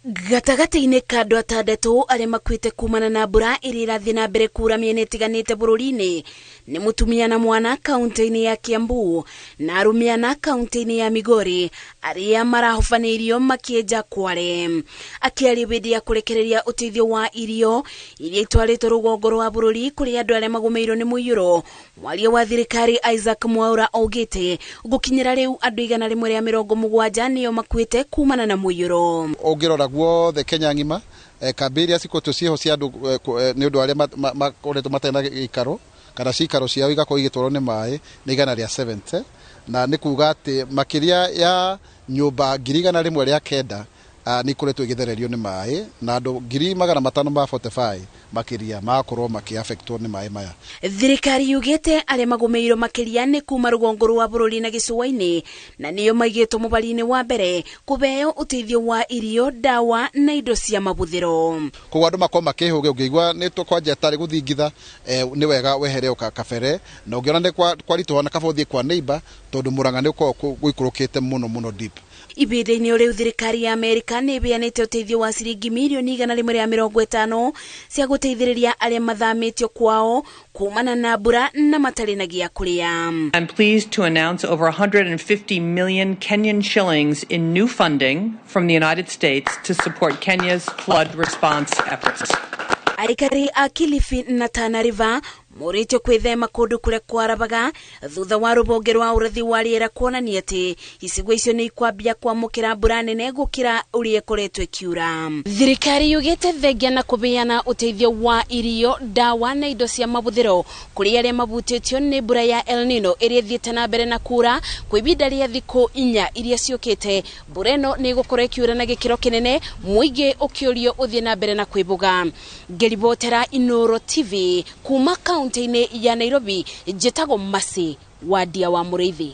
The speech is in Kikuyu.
Gatagatĩ-inĩ ka andũ atandatũ arĩa makuĩte kumana na mbura ĩrĩa ĩrathiĩ na mbere kura mĩena ĩtiganĩte bũrũri-inĩ nĩ mũtumia na mwana kaunti-inĩ ya Kiambu na arũme ana kaunti-inĩ ya Migori arĩa marahobanĩirio makĩenja kware. Akĩaria hĩndĩ ya kũrekereria ũteithio wa irio iria itwarĩtwo rũgongo rwa bũrũri kũrĩ andũ arĩa magũmĩirwo nĩ mũiyũro, mwaria wa thirikari Isaac Mwaura augĩte gũkinyĩra rĩu andũ 170 nĩo makuĩte kumana na mũiyũro. Ũngĩrora guothe Kenya ng'ima, kambĩ iria cikoretwo ciĩho cia andũ nĩ ũndũ arĩa makoretwo matarĩ na gĩikaro kana cikaro ciao igakorwo igĩtwarwo nĩ maĩ nĩ 170, na nĩ kuga atĩ makĩria ya nyũmba 109,000 nĩ ikoretwo igĩthererio nĩ maĩ na andũ 545,000 makĩria magakorwo makĩaffectwo nĩ maĩ maya. Thirikari yugĩte arĩa magũmĩirwo makĩria nĩ kuma rũgongo rwa bũrũri na gĩcũa-inĩ na nĩo maigĩtwo mũbari-inĩ wa mbere kũheo ũteithio wa irio, ndawa na indo cia mabuthĩro. Koguo andũ makorwo makĩhũge, ũngĩigua nĩ kwanja tarĩ gũthingitha, nĩ wega wehere o kabere, na ũngĩona nĩ kwaritũha na kaba ũthiĩ kwa neighbor tondũ Murang'a nĩ ũkoragwo gũikũrũkĩte mũno mũno deep. Ibinda-inĩ o rĩu thirikari ya Amerika nĩ ĩheanĩte ũteithio wa ciringi mirioni 150 cia gũteithĩrĩria arĩa mathamĩtio kwao kumana na mbura na matarĩ na gĩa kũrĩa. I'm pleased to announce over 150 million Kenyan shillings in new funding from the United States to support Kenya's flood response efforts. Aikari a Kilifi na Tana River morĩtio kwĩthema kũndũ kũrĩa kwarabaga thutha wa rũhonge rwa ũrathi wa rĩera kuonania atĩ icigo icio nĩ ikwambia kwamũkĩra mbura nene gũkĩra ũrĩa ĩkoretwo ĩkiura. Thirikari yugĩte thengia na kũheana ũteithio wa irio, ndawa na indo cia mabuthĩro kũrĩ arĩa mabutĩtio nĩ mbura ya El Nino ĩrĩa ĩthiĩte na mbere na kura kwa ihinda rĩa thikũ 4 iria ciũkĩte. Mbura ĩno nĩ ĩgũkorwo ĩkiura na gĩkĩro kĩnene, mũingĩ ũkĩũrio ũthiĩ na mbere na kwĩbuga. Ngĩribotera Inooro TV kuma kaunti-inĩ ya Nairobi, njĩtagwo Mercy Wandia wa Mũrĩithi.